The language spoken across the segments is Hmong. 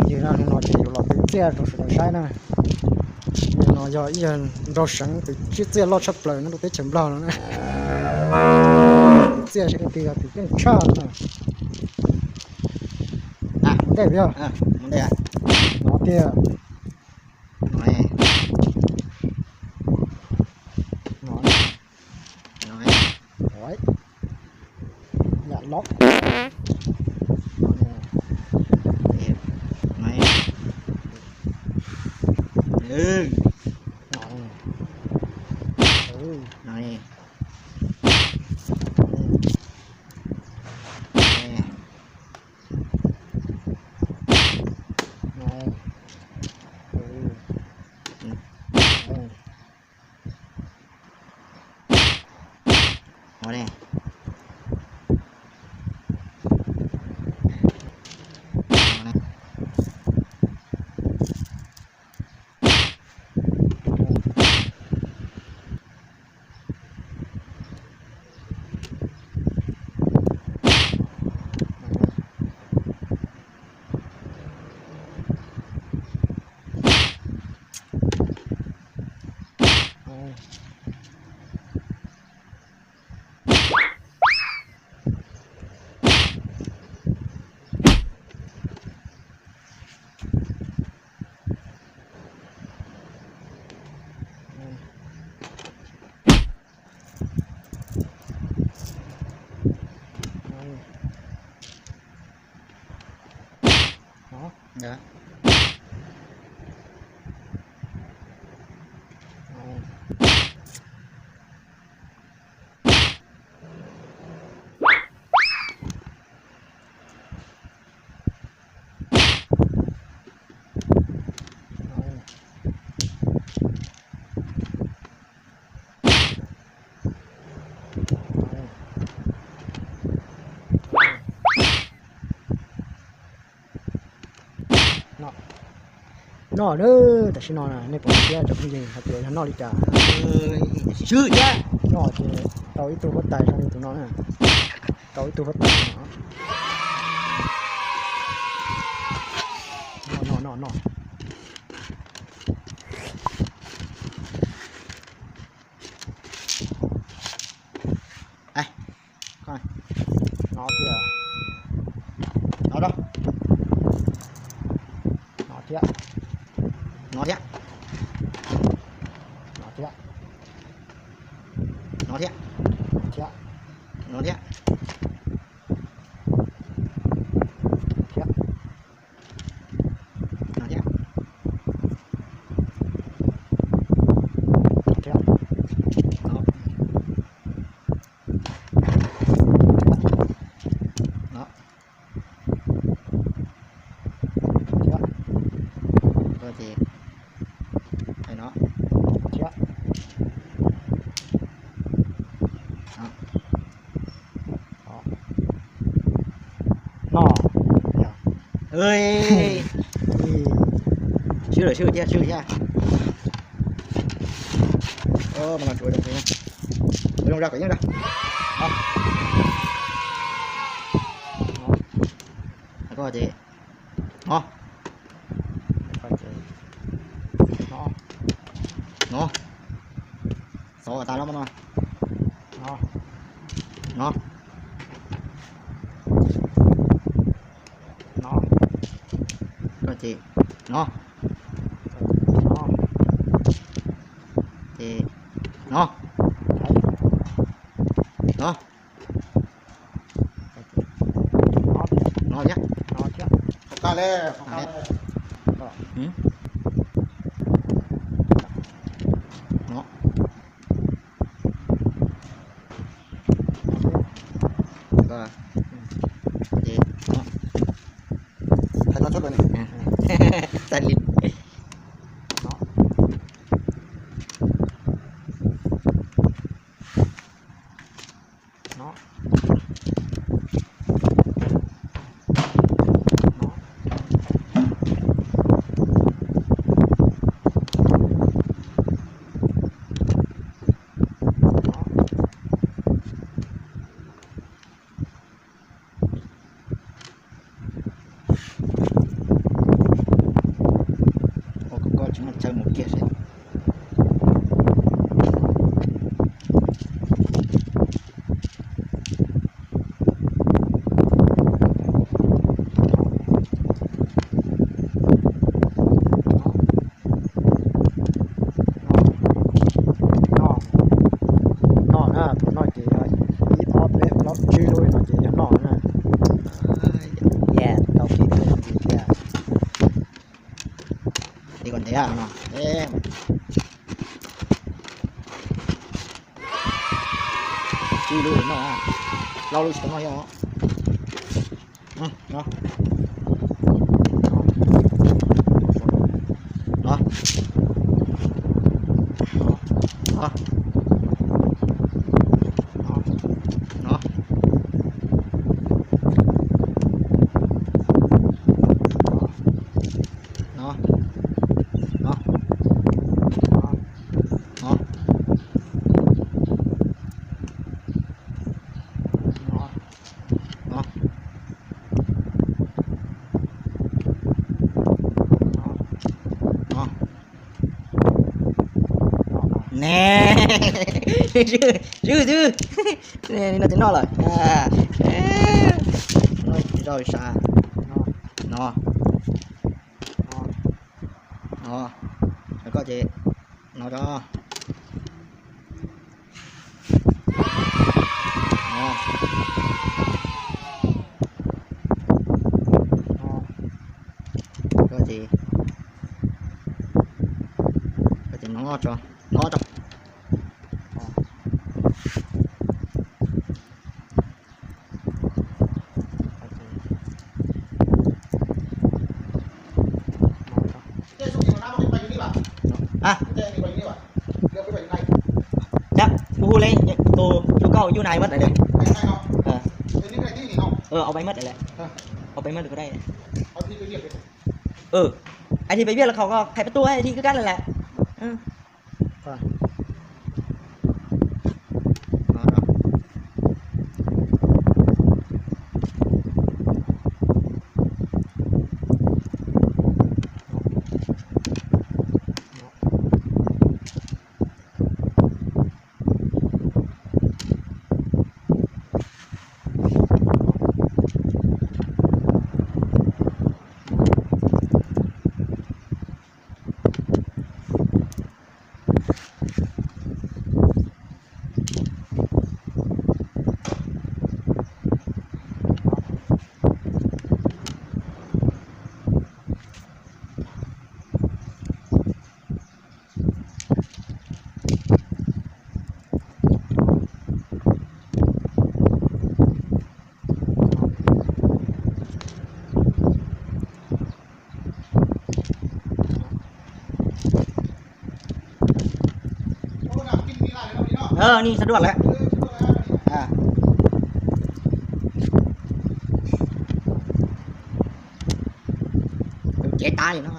Yog no, hnub no ces yuav los kwv txiaj rau sawv daws saib na. No yog ib yawg nraug seev tus tswv txiaj loj tshaj plaws nyob rau teb chaws Nplog no na. Kwv txiaj seb leej twg yog tus yeej tshaj no. Mus ntej yog, no tiag. No, yam lob. No, tam sim no nej pom thiab cov phooj ywg hais tias yog noj li cas. Swb thiab. No ces tau ib tug huab tais zoo li tus no na. Tau ib tug huab tais no. No, no, no, no. No thiab. No thiab. No thiab. No thiab. No thiab. No thiab. No thiab. No thiab. No thiab. No. No. Thiab. Koj ces, no. Thiab. No. No. Swb lawm, swb thiab, swb thiab. Mas no tsuav zoo thiab. Tsuav zoo ra kom yeej ra. Koj ces, no. No. Xov tas los no. No. No. No. Koj ces, no. No. Ces, no. No. No thiab. No thiab. Qhov qab le, qhov qab le. No. Ces, no. Hais no tsob ni. Txaij li. No. No. No. Ib lub no, plaub lub tsis tau noj yom. No. No. No. No. No. No. No. No. No. Ne, zwj, zwj, no ces noj lawm. Noj zog sas. No. No. Koj ces no tso. No. No. Koj ces, koj ces no tso. No tso. Ab, kuv hu li tus, tus koj yug nai mab lawm. Au pais mab lawm. Au pais mab lawm kuv dai. Ai thi pais viaj los qhov qhais pab tuaj ai thi kab kab lawm lawm. Ni sawv duaj lawm. Cev tas li no.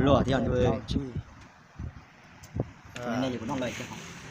Luaj thiab. Nej yuav kuv noj lawm.